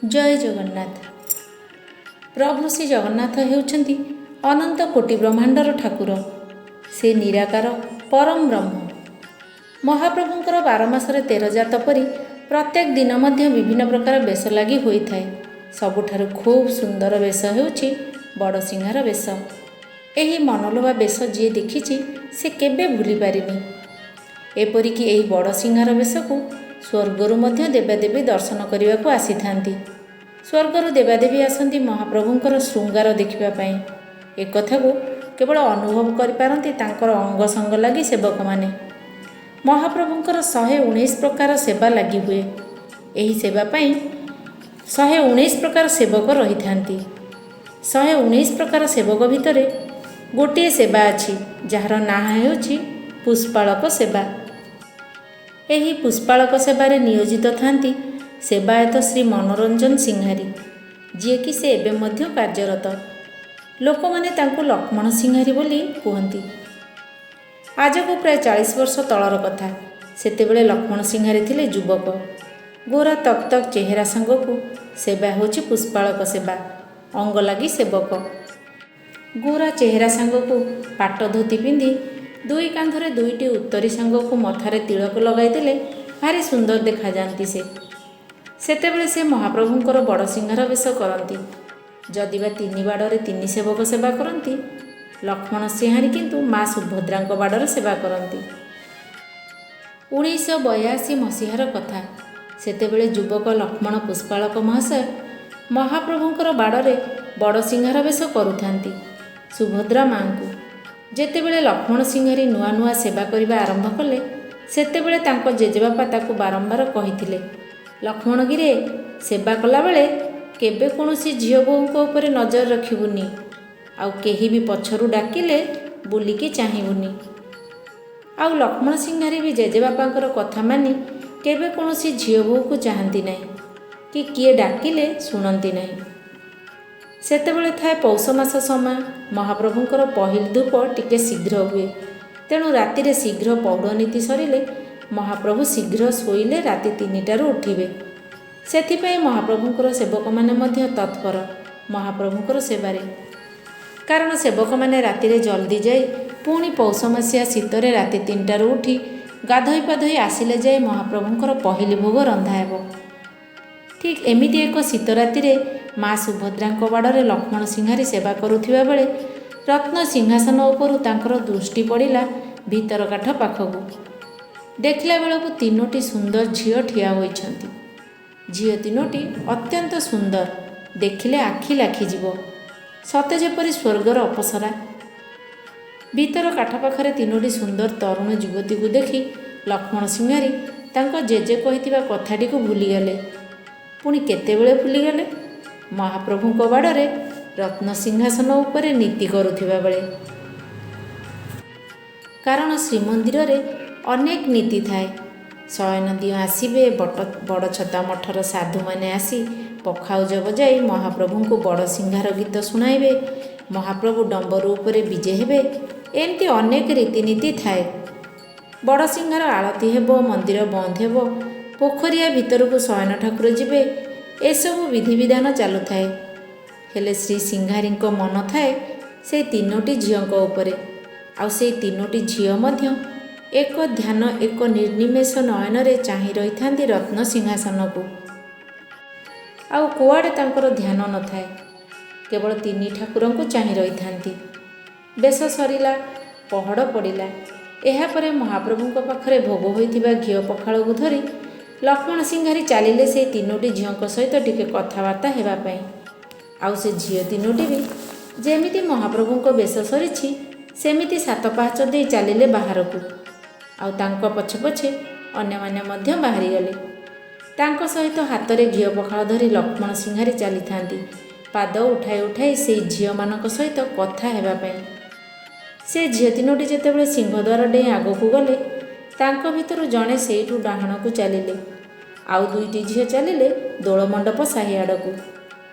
ଜୟ ଜଗନ୍ନାଥ। ପ୍ରଭୁ ଶ୍ରୀ ଜଗନ୍ନାଥ ହେଉଛନ୍ତି ଅନନ୍ତ କୋଟି ବ୍ରହ୍ମାଣ୍ଡର ଠାକୁର। ସେ ନିରାକାର ପରମ ବ୍ରହ୍ମ। ମହାପ୍ରଭୁଙ୍କର 12 ମାସରେ 13 ଜାତ ପରି ପ୍ରତ୍ୟେକ ଦିନ ମଧ୍ୟ ବିଭିନ୍ନ ପ୍ରକାର ବେଶ ଲାଗି ହୋଇଥାଏ। ସବୁଠାରୁ ଖୁବ୍ ସୁନ୍ଦର ବେଶ ହେଉଛି ବଡ଼ସିଂହାର ବେଶ। ଏହି ମନଲୋଭା ବେଶ ଯିଏ ଦେଖିଛି, ସେ କେବେ ଭୁଲିପାରିନି। ଏପରିକି ଏହି ବଡ଼ସିଂହାର ବେଶକୁ ସ୍ୱର୍ଗରୁ ମଧ୍ୟ ଦେବାଦେବୀ ଦର୍ଶନ କରିବାକୁ ଆସିଥାନ୍ତି। ସ୍ୱର୍ଗରୁ ଦେବାଦେବୀ ଆସନ୍ତି ମହାପ୍ରଭୁଙ୍କର ଶୃଙ୍ଗାର ଦେଖିବା ପାଇଁ। ଏକଥାକୁ କେବଳ ଅନୁଭବ କରିପାରନ୍ତି ତାଙ୍କର ଅଙ୍ଗସଙ୍ଗ ଲାଗି ସେବକମାନେ। ମହାପ୍ରଭୁଙ୍କର 119 ପ୍ରକାର ସେବା ଲାଗି ହୁଏ। ଏହି ସେବା ପାଇଁ 119 ପ୍ରକାର ସେବକ ରହିଥାନ୍ତି। 119 ପ୍ରକାର ସେବକ ଭିତରେ ଗୋଟିଏ ସେବା ଅଛି, ଯାହାର ନାଁ ହେଉଛି ପୁଷ୍ପାଳକ ସେବା। ଏହି ପୁଷ୍ପାଳକ ସେବାରେ ନିୟୋଜିତ ଥାନ୍ତି ସେବାୟତ ଶ୍ରୀ ମନୋରଞ୍ଜନ ସିଂହାରୀ, ଯିଏକି ସେ ଏବେ ମଧ୍ୟ କାର୍ଯ୍ୟରତ। ଲୋକମାନେ ତାଙ୍କୁ ଲକ୍ଷ୍ମଣ ସିଂହାରୀ ବୋଲି କୁହନ୍ତି। ଆଜକୁ ପ୍ରାୟ 40 ବର୍ଷ ତଳର କଥା। ସେତେବେଳେ ଲକ୍ଷ୍ମଣ ସିଂହାରୀ ଥିଲେ ଯୁବକ। ଗୋରା ତକ୍ ତକ୍ ଚେହେରା ସାଙ୍ଗକୁ ସେବା ହେଉଛି ପୁଷ୍ପାଳକ ସେବା, ଅଙ୍ଗଲାଗି ସେବକ। ଗୋରା ଚେହେରା ସାଙ୍ଗକୁ ପାଟ ଧୋତି ପିନ୍ଧି, ଦୁଇ କାନ୍ଧରେ ଦୁଇଟି ଉତ୍ତରୀ ସାଙ୍ଗକୁ ମଥାରେ ତିଳକ ଲଗାଇଦେଲେ ଭାରି ସୁନ୍ଦର ଦେଖାଯାଆନ୍ତି ସେ। ସେତେବେଳେ ସେ ମହାପ୍ରଭୁଙ୍କର ବଡ଼ସିଂହାର ବେଶ କରନ୍ତି। ଯଦିବା ତିନି ବାଡ଼ରେ ତିନି ସେବକ ସେବା କରନ୍ତି, ଲକ୍ଷ୍ମଣ ସିଂହାରୀ କିନ୍ତୁ ମା ସୁଭଦ୍ରାଙ୍କ ବାଡ଼ରେ ସେବା କରନ୍ତି। 1982 ମସିହାର କଥା। ସେତେବେଳେ ଯୁବକ ଲକ୍ଷ୍ମଣ ପୁଷ୍ପାଳକ ମହାଶୟ ମହାପ୍ରଭୁଙ୍କର ବାଡ଼ରେ ବଡ଼ସିଂହାର ବେଶ କରୁଥାନ୍ତି ସୁଭଦ୍ରା ମାଙ୍କୁ। ଯେତେବେଳେ ଲକ୍ଷ୍ମଣ ସିଂହାରୀ ନୂଆ ନୂଆ ସେବା କରିବା ଆରମ୍ଭ କଲେ, ସେତେବେଳେ ତାଙ୍କ ଜେଜେବାପା ତାକୁ ବାରମ୍ବାର କହିଥିଲେ, "ଲକ୍ଷ୍ମଣଗିରେ, ସେବା କଲାବେଳେ କେବେ କୌଣସି ଝିଅ ବୋହୂଙ୍କ ଉପରେ ନଜର ରଖିବୁନି, ଆଉ କେହି ବି ପଛରୁ ଡାକିଲେ ବୁଲିକି ଚାହିଁବୁନି।" ଆଉ ଲକ୍ଷ୍ମଣ ସିଂହାରୀ ବି ଜେଜେବାପାଙ୍କର କଥା ମାନି କେବେ କୌଣସି ଝିଅ ବୋହୂକୁ ଚାହାନ୍ତି ନାହିଁ କି କିଏ ଡାକିଲେ ଶୁଣନ୍ତି ନାହିଁ। ସେତେବେଳେ ଥାଏ ପୌଷ ମାସ ସମୟ। ମହାପ୍ରଭୁଙ୍କର ପହିଲି ଧୂପ ଟିକେ ଶୀଘ୍ର ହୁଏ। ତେଣୁ ରାତିରେ ଶୀଘ୍ର ପୌଢ଼ ନୀତି ସରିଲେ ମହାପ୍ରଭୁ ଶୀଘ୍ର ଶୋଇଲେ ରାତି 3ଟାରୁ ଉଠିବେ। ସେଥିପାଇଁ ମହାପ୍ରଭୁଙ୍କର ସେବକମାନେ ମଧ୍ୟ ତତ୍ପର ମହାପ୍ରଭୁଙ୍କର ସେବାରେ। କାରଣ ସେବକମାନେ ରାତିରେ ଜଲ୍ଦି ଯାଇ ପୁଣି ପୌଷ ମାସିଆ ଶୀତରେ ରାତି 3ଟାରୁ ଉଠି ଗାଧୋଇ ପାଧୋଇ ଆସିଲେ ଯାଇ ମହାପ୍ରଭୁଙ୍କର ପହିଲି ଭୋଗ ରନ୍ଧା ହେବ। ଠିକ୍ ଏମିତି ଏକ ଶୀତ ରାତିରେ ମା ସୁଭଦ୍ରାଙ୍କ ବାଡ଼ରେ ଲକ୍ଷ୍ମଣ ସିଂହାରୀ ସେବା କରୁଥିବା ବେଳେ ରତ୍ନ ସିଂହାସନ ଉପରୁ ତାଙ୍କର ଦୃଷ୍ଟି ପଡ଼ିଲା ଭିତର କାଠ ପାଖକୁ। ଦେଖିଲା ବେଳକୁ ତିନୋଟି ସୁନ୍ଦର ଝିଅ ଠିଆ ହୋଇଛନ୍ତି। ଝିଅ ତିନୋଟି ଅତ୍ୟନ୍ତ ସୁନ୍ଦର, ଦେଖିଲେ ଆଖି ଲାଖିଯିବ, ସତେ ଯେପରି ସ୍ୱର୍ଗର ଅପସରା। ଭିତର କାଠ ପାଖରେ ତିନୋଟି ସୁନ୍ଦର ତରୁଣ ଯୁବତୀକୁ ଦେଖି ଲକ୍ଷ୍ମଣ ସିଂହାରୀ ତାଙ୍କ ଜେଜେ କହିଥିବା କଥାଟିକୁ ଭୁଲିଗଲେ। ପୁଣି କେତେବେଳେ ଭୁଲିଗଲେ? ମହାପ୍ରଭୁଙ୍କ ବାଡ଼ରେ ରତ୍ନ ସିଂହାସନ ଉପରେ ନୀତି କରୁଥିବା ବେଳେ। କାରଣ ଶ୍ରୀମନ୍ଦିରରେ ଅନେକ ନୀତି ଥାଏ। ଶୟନ ଦିଅଁ ଆସିବେ, ବଡ଼ଛତା ମଠର ସାଧୁମାନେ ଆସି ପଖାଉଜ ବଜାଇ ମହାପ୍ରଭୁଙ୍କୁ ବଡ଼ସିଂହାର ଗୀତ ଶୁଣାଇବେ, ମହାପ୍ରଭୁ ଡମ୍ବରୁ ଉପରେ ବିଜେ ହେବେ, ଏମିତି ଅନେକ ରୀତିନୀତି ଥାଏ। ବଡ଼ସିଂହାର ଆଳତି ହେବ, ମନ୍ଦିର ବନ୍ଦ ହେବ, ପୋଖରିଆ ଭିତରକୁ ଶୟନ ଠାକୁର ଯିବେ, ଏସବୁ ବିଧିବିଧାନ ଚାଲୁଥାଏ। ହେଲେ ଶ୍ରୀ ସିଂହାରୀଙ୍କ ମନ ଥାଏ ସେଇ ତିନୋଟି ଝିଅଙ୍କ ଉପରେ। ଆଉ ସେଇ ତିନୋଟି ଝିଅ ମଧ୍ୟ ଏକ ଧ୍ୟାନ, ଏକ ନିର୍ନିମେଷ ନୟନରେ ଚାହିଁ ରହିଥାନ୍ତି ରତ୍ନ ସିଂହାସନକୁ। ଆଉ କୁଆଡ଼େ ତାଙ୍କର ଧ୍ୟାନ ନଥାଏ, କେବଳ ତିନି ଠାକୁରଙ୍କୁ ଚାହିଁ ରହିଥାନ୍ତି। ବେଶ ସରିଲା, ପହଡ଼ ପଡ଼ିଲା। ଏହାପରେ ମହାପ୍ରଭୁଙ୍କ ପାଖରେ ଭୋଗ ହୋଇଥିବା ଘିଅ ପଖାଳକୁ ଧରି ଲକ୍ଷ୍ମଣ ସିଂହାରୀ ଚାଲିଲେ ସେଇ ତିନୋଟି ଝିଅଙ୍କ ସହିତ ଟିକେ କଥାବାର୍ତ୍ତା ହେବା ପାଇଁ। ଆଉ ସେ ଝିଅ ତିନୋଟି ବି ଯେମିତି ମହାପ୍ରଭୁଙ୍କ ବେଶ ସରିଛି, ସେମିତି ସାତ ପାହାଚ ଦେଇ ଚାଲିଲେ ବାହାରକୁ। ଆଉ ତାଙ୍କ ପଛେ ପଛେ ଅନ୍ୟମାନେ ମଧ୍ୟ ବାହାରିଗଲେ। ତାଙ୍କ ସହିତ ହାତରେ ଘିଅ ପଖାଳ ଧରି ଲକ୍ଷ୍ମଣ ସିଂହାରୀ ଚାଲିଥାନ୍ତି ପାଦ ଉଠାଇ ଉଠାଇ ସେଇ ଝିଅମାନଙ୍କ ସହିତ କଥା ହେବା ପାଇଁ। ସେ ଝିଅ ତିନୋଟି ଯେତେବେଳେ ସିଂହଦ୍ୱାର ଡେଇଁ ଆଗକୁ ଗଲେ, ତାଙ୍କ ଭିତରୁ ଜଣେ ସେଇଠୁ ଡାହାଣକୁ ଚାଲିଲେ, ଆଉ ଦୁଇଟି ଝିଅ ଚାଲିଲେ ଦୋଳମଣ୍ଡପ ସାହି ଆଡ଼କୁ।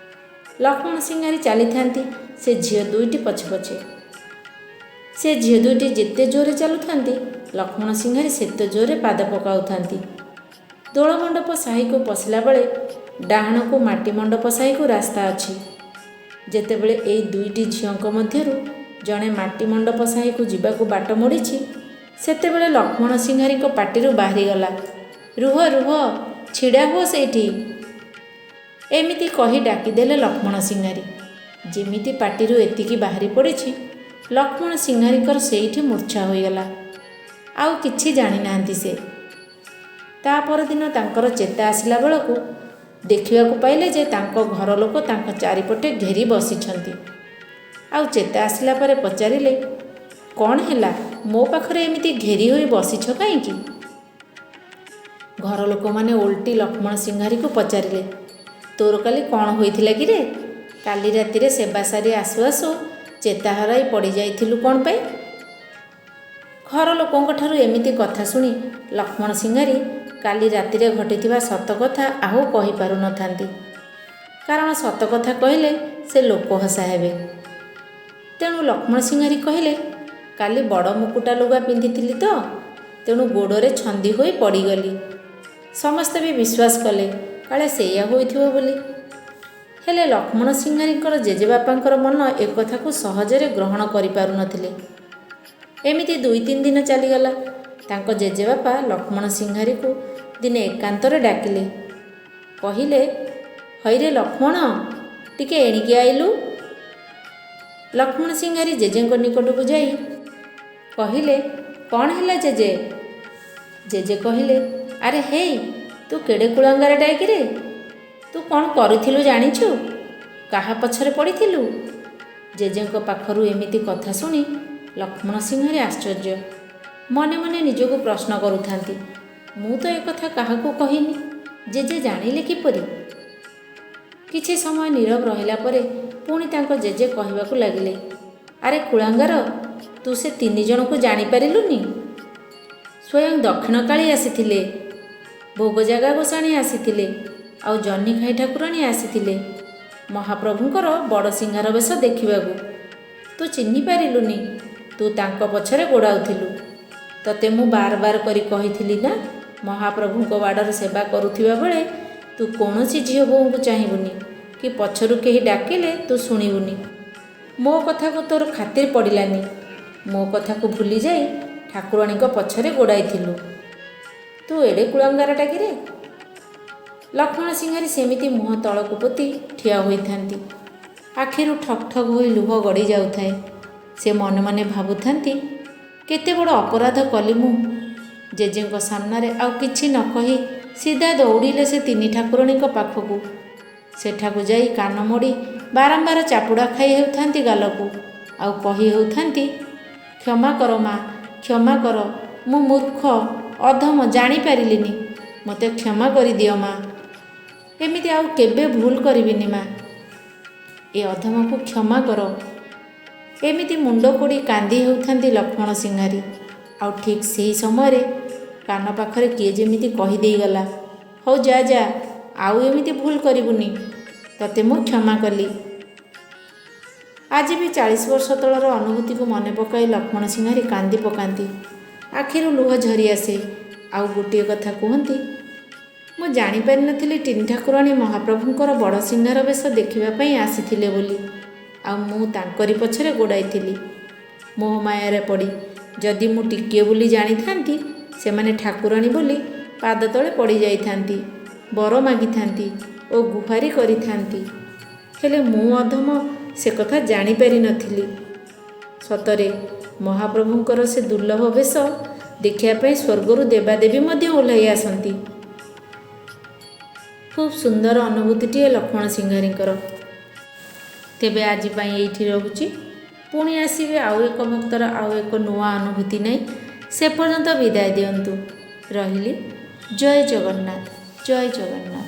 ଲକ୍ଷ୍ମଣ ସିଂହାରୀ ଚାଲିଥାନ୍ତି ସେ ଝିଅ ଦୁଇଟି ପଛେ ପଛେ। ସେ ଝିଅ ଦୁଇଟି ଯେତେ ଜୋରରେ ଚାଲୁଥାନ୍ତି, ଲକ୍ଷ୍ମଣ ସିଂହାରୀ ସେତେ ଜୋରରେ ପାଦ ପକାଉଥାନ୍ତି। ଦୋଳମଣ୍ଡପ ସାହିକୁ ପଶିଲା ବେଳେ ଡାହାଣକୁ ମାଟି ମଣ୍ଡପ ସାହିକୁ ରାସ୍ତା ଅଛି। ଯେତେବେଳେ ଏଇ ଦୁଇଟି ଝିଅଙ୍କ ମଧ୍ୟରୁ ଜଣେ ମାଟି ମଣ୍ଡପ ସାହିକୁ ଯିବାକୁ ବାଟ ମୋଡ଼ିଛି, ସେତେବେଳେ ଲକ୍ଷ୍ମଣ ସିଂହାରୀଙ୍କ ପାଟିରୁ ବାହାରିଗଲା, ରୁହ ରୁହ, ଛିଡ଼ା ହୁଅ ସେଇଠି। ଏମିତି କହି ଡାକିଦେଲେ ଲକ୍ଷ୍ମଣ ସିଂହାରୀ। ଯେମିତି ପାଟିରୁ ଏତିକି ବାହାରି ପଡ଼ିଛି, ଲକ୍ଷ୍ମଣ ସିଂହାରୀଙ୍କର ସେଇଠି ମୂର୍ଚ୍ଛା ହୋଇଗଲା। ଆଉ କିଛି ଜାଣିନାହାନ୍ତି ସେ। ତା ପରଦିନ ତାଙ୍କର ଚେତା ଆସିଲା ବେଳକୁ ଦେଖିବାକୁ ପାଇଲେ ଯେ ତାଙ୍କ ଘର ଲୋକ ତାଙ୍କ ଚାରିପଟେ ଘେରି ବସିଛନ୍ତି। ଆଉ ଚେତା ଆସିଲା ପରେ ପଚାରିଲେ, କ'ଣ ହେଲା, ମୋ ପାଖରେ ଏମିତି ଘେରି ହୋଇ ବସିଛ କାହିଁକି? ଘର ଲୋକମାନେ ଓଲଟି ଲକ୍ଷ୍ମଣ ସିଂହାରୀକୁ ପଚାରିଲେ, ତୋର କାଲି କ'ଣ ହୋଇଥିଲା କିରେ? କାଲି ରାତିରେ ସେବା ସାରି ଆସୁ ଆସୁ ଚେତା ହରାଇ ପଡ଼ିଯାଇଥିଲୁ କ'ଣ ପାଇଁ? ଘର ଲୋକଙ୍କ ଠାରୁ ଏମିତି କଥା ଶୁଣି ଲକ୍ଷ୍ମଣ ସିଂହାରୀ କାଲି ରାତିରେ ଘଟିଥିବା ସତ କଥା ଆଉ କହିପାରୁନଥାନ୍ତି, କାରଣ ସତ କଥା କହିଲେ ସେ ଲୋକ ହସା ହେବେ। ତେଣୁ ଲକ୍ଷ୍ମଣ ସିଂହାରୀ କହିଲେ, କାଲି ବଡ଼ ମୁକୁଟା ଲୁଗା ପିନ୍ଧିଥିଲି ତ, ତେଣୁ ଗୋଡ଼ରେ ଛନ୍ଦି ହୋଇ ପଡ଼ିଗଲି। ସମସ୍ତେ ବି ବିଶ୍ୱାସ କଲେ କାଳେ ସେଇଆ ହୋଇଥିବ ବୋଲି। ହେଲେ ଲକ୍ଷ୍ମଣ ସିଂହାରୀଙ୍କର ଜେଜେବାପାଙ୍କର ମନ ଏକଥାକୁ ସହଜରେ ଗ୍ରହଣ କରିପାରୁନଥିଲେ। ଏମିତି 2-3 ଦିନ ଚାଲିଗଲା। ତାଙ୍କ ଜେଜେବାପା ଲକ୍ଷ୍ମଣ ସିଂହାରୀକୁ ଦିନେ ଏକାନ୍ତରେ ଡାକିଲେ, କହିଲେ, ହଇରେ ଲକ୍ଷ୍ମଣ, ଟିକେ ଏଣିକି ଆଇଲୁ। ଲକ୍ଷ୍ମଣ ସିଂହାରୀ ଜେଜେଙ୍କ ନିକଟକୁ ଯାଇ କହିଲେ, କ'ଣ ହେଲା ଜେଜେ? ଜେଜେ କହିଲେ, ଆରେ ହେଇ, ତୁ କେଡ଼େ କୁଳାଙ୍ଗାରଟାଏ କିରେ? ତୁ କ'ଣ କରୁଥିଲୁ ଜାଣିଛୁ? କାହା ପଛରେ ପଡ଼ିଥିଲୁ? ଜେଜେଙ୍କ ପାଖରୁ ଏମିତି କଥା ଶୁଣି ଲକ୍ଷ୍ମଣ ସିଂହାରୀ ଆଶ୍ଚର୍ଯ୍ୟ ମନେ ମନେ ନିଜକୁ ପ୍ରଶ୍ନ କରୁଥାନ୍ତି, ମୁଁ ତ ଏକଥା କାହାକୁ କହିନି, ଜେଜେ ଜାଣିଲେ କିପରି? କିଛି ସମୟ ନୀରବ ରହିଲା ପରେ ପୁଣି ତାଙ୍କ ଜେଜେ କହିବାକୁ ଲାଗିଲେ, ଆରେ କୁଳାଙ୍ଗାର, ତୁ ସେ 3 ଜଣଙ୍କୁ ଜାଣିପାରିଲୁନି? ସ୍ୱୟଂ ଦକ୍ଷିଣକାଳୀ ଆସିଥିଲେ, ଭୋଗଜାଗା ଗୋସାଣୀ ଆସିଥିଲେ, ଆଉ ଜହ୍ନିଖାଇ ଠାକୁରାଣୀ ଆସିଥିଲେ ମହାପ୍ରଭୁଙ୍କର ବଡ଼ ସିଂହାର ବେଶ ଦେଖିବାକୁ। ତୁ ଚିହ୍ନି ପାରିଲୁନି, ତୁ ତାଙ୍କ ପଛରେ ଗୋଡ଼ାଉଥିଲୁ। ତତେ ମୁଁ ବାର ବାର କରି କହିଥିଲି ନା, ମହାପ୍ରଭୁଙ୍କ ବାଡ଼ରେ ସେବା କରୁଥିବା ବେଳେ ତୁ କୌଣସି ଝିଅ ବୋହୂଙ୍କୁ ଚାହିଁବୁନି କି ପଛରୁ କେହି ଡାକିଲେ ତୁ ଶୁଣିବୁନି। ମୋ କଥାକୁ ତୋର ଖାତିର ପଡ଼ିଲାନି। ମୋ କଥାକୁ ଭୁଲି ଯାଇ ଠାକୁରାଣୀଙ୍କ ପଛରେ ଗୋଡ଼ାଇଥିଲୁ। ତୁ ଏଡ଼େ କୁଳାଙ୍ଗାରଟା କିରେ? ଲକ୍ଷ୍ମଣ ସିଂହାରୀ ସେମିତି ମୁହଁ ତଳକୁ ପୋତି ଠିଆ ହୋଇଥାନ୍ତି। ଆଖିରୁ ଠକ୍ ଠକ୍ ହୋଇ ଲୁହ ଗଡ଼ି ଯାଉଥାଏ। ସେ ମନେ ମନେ ଭାବୁଥାନ୍ତି, କେତେ ବଡ଼ ଅପରାଧ କଲି ମୁଁ। ଜେଜେଙ୍କ ସାମ୍ନାରେ ଆଉ କିଛି ନ କହି ସିଧା ଦୌଡ଼ିଲେ ସେ 3 ଠାକୁରାଣୀଙ୍କ ପାଖକୁ। ସେଠାକୁ ଯାଇ କାନ ମୋଡ଼ି ବାରମ୍ବାର ଚାପୁଡ଼ା ଖାଇ ହେଉଥାନ୍ତି ଗାଲକୁ, ଆଉ କହି ହେଉଥାନ୍ତି, କ୍ଷମା କର ମା, କ୍ଷମା କର, ମୁଁ ମୂର୍ଖ ଅଧମ, ଜାଣିପାରିଲିନି, ମୋତେ କ୍ଷମା କରିଦିଅ ମା। ଏମିତି ଆଉ କେବେ ଭୁଲ କରିବିନି ମା, ଏ ଅଧମକୁ କ୍ଷମା କର। ଏମିତି ମୁଣ୍ଡ ପୋଡ଼ି କାନ୍ଦି ହେଉଥାନ୍ତି ଲକ୍ଷ୍ମଣ ସିଂହାରୀ। ଆଉ ଠିକ୍ ସେହି ସମୟରେ କାନ ପାଖରେ କିଏ ଯେମିତି କହିଦେଇଗଲା, ହଉ ଯା ଯା, ଆଉ ଏମିତି ଭୁଲ କରିବୁନି, ତତେ ମୁଁ କ୍ଷମା କଲି। ଆଜି ବି 40 ବର୍ଷ ତଳର ଅନୁଭୂତିକୁ ମନେ ପକାଇ ଲକ୍ଷ୍ମଣ ସିଂହାରୀ କାନ୍ଦି ପକାନ୍ତି, ଆଖିରୁ ଲୁହ ଝରି ଆସେ। ଆଉ ଗୋଟିଏ କଥା କୁହନ୍ତି, ମୁଁ ଜାଣିପାରିନଥିଲି ତିନି ଠାକୁରାଣୀ ମହାପ୍ରଭୁଙ୍କର ବଡ଼ ସିଂହାର ବେଶ ଦେଖିବା ପାଇଁ ଆସିଥିଲେ ବୋଲି, ଆଉ ମୁଁ ତାଙ୍କରି ପଛରେ ଗୋଡ଼ାଇଥିଲି ମୋହମାୟାରେ ପଡ଼ି। ଯଦି ମୁଁ ଟିକିଏ ବୋଲି ଜାଣିଥାନ୍ତି, ସେମାନେ ଠାକୁରାଣୀ ବୋଲି ପାଦ ତଳେ ପଡ଼ିଯାଇଥାନ୍ତି, ବର ମାଗିଥାନ୍ତି ଓ ଗୁହାରି କରିଥାନ୍ତି। ହେଲେ ମୁଁ ଅଧମ ସେ କଥା ଜାଣିପାରିନଥିଲି। ସତରେ ମହାପ୍ରଭୁଙ୍କର ସେ ଦୁର୍ଲଭ ବେଶ ଦେଖିବା ପାଇଁ ସ୍ୱର୍ଗରୁ ଦେବାଦେବୀ ମଧ୍ୟ ଓହ୍ଲାଇ ଆସନ୍ତି। ଖୁବ୍ ସୁନ୍ଦର ଅନୁଭୂତିଟିଏ ଲକ୍ଷ୍ମଣ ସିଂହାରୀଙ୍କର। ତେବେ ଆଜି ପାଇଁ ଏଇଠି ରହୁଛି। ପୁଣି ଆସିବେ ଆଉ ଏକ ଭକ୍ତର ଆଉ ଏକ ନୂଆ ଅନୁଭୂତି ନେଇ। ସେ ପର୍ଯ୍ୟନ୍ତ ବିଦାୟ ଦିଅନ୍ତୁ। ରହିଲି। ଜୟ ଜଗନ୍ନାଥ, ଜୟ ଜଗନ୍ନାଥ।